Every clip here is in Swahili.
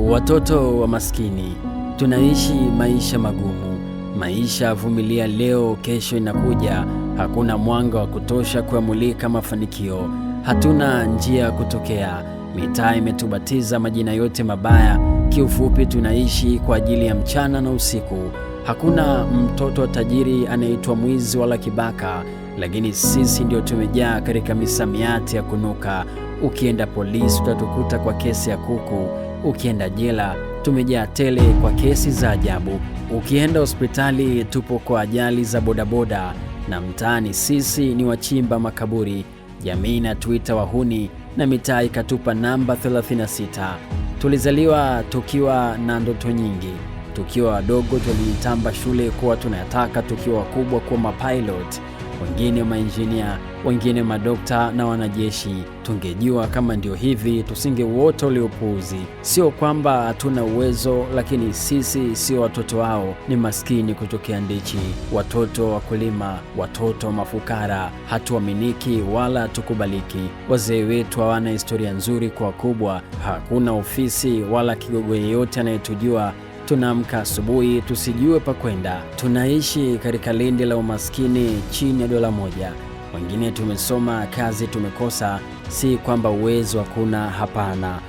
Watoto wa maskini tunaishi maisha magumu, maisha ya vumilia leo, kesho inakuja. Hakuna mwanga wa kutosha kuyamulika mafanikio, hatuna njia ya kutokea. Mitaa imetubatiza majina yote mabaya. Kiufupi, tunaishi kwa ajili ya mchana na usiku. Hakuna mtoto wa tajiri anayeitwa mwizi wala kibaka, lakini sisi ndio tumejaa katika misamiati ya kunuka. Ukienda polisi utatukuta kwa kesi ya kuku, ukienda jela tumejaa tele kwa kesi za ajabu, ukienda hospitali tupo kwa ajali za bodaboda, na mtaani sisi ni wachimba makaburi. Jamii inatuita wahuni na mitaa ikatupa namba 36. Tulizaliwa tukiwa na ndoto nyingi. Tukiwa wadogo tuliitamba shule kuwa tunayataka, tukiwa wakubwa kuwa mapilot, wengine mainjinia, wengine madokta na wanajeshi. Tungejua kama ndio hivi, tusingeuota ule upuuzi. Sio kwamba hatuna uwezo, lakini sisi sio watoto wao, ni maskini kutokea ndichi, watoto wa wakulima, watoto wa mafukara. Hatuaminiki wala hatukubaliki. Wazee wetu hawana historia nzuri kwa wakubwa. Hakuna ofisi wala kigogo yeyote anayetujua. Tunaamka asubuhi tusijue pa kwenda. Tunaishi katika lindi la umaskini chini ya $1. Wengine tumesoma, kazi tumekosa. Si kwamba uwezo hakuna, hapana.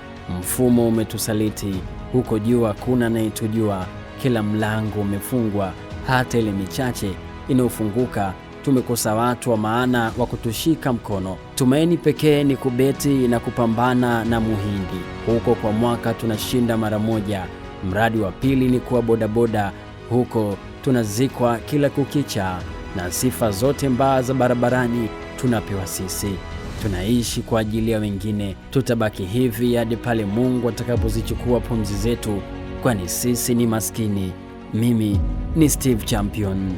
Mfumo umetusaliti. Huko juu hakuna anayetujua, kila mlango umefungwa, hata ile michache inayofunguka tumekosa watu wa maana wa kutushika mkono. Tumaini pekee ni kubeti na kupambana na muhindi. Huko kwa mwaka tunashinda mara moja. Mradi wa pili ni kuwa bodaboda, huko tunazikwa kila kukicha, na sifa zote mbaya za barabarani tunapewa sisi. Tunaishi kwa ajili ya wengine. Tutabaki hivi hadi pale Mungu atakapozichukua pumzi zetu, kwani sisi ni maskini. Mimi ni Steve Champion.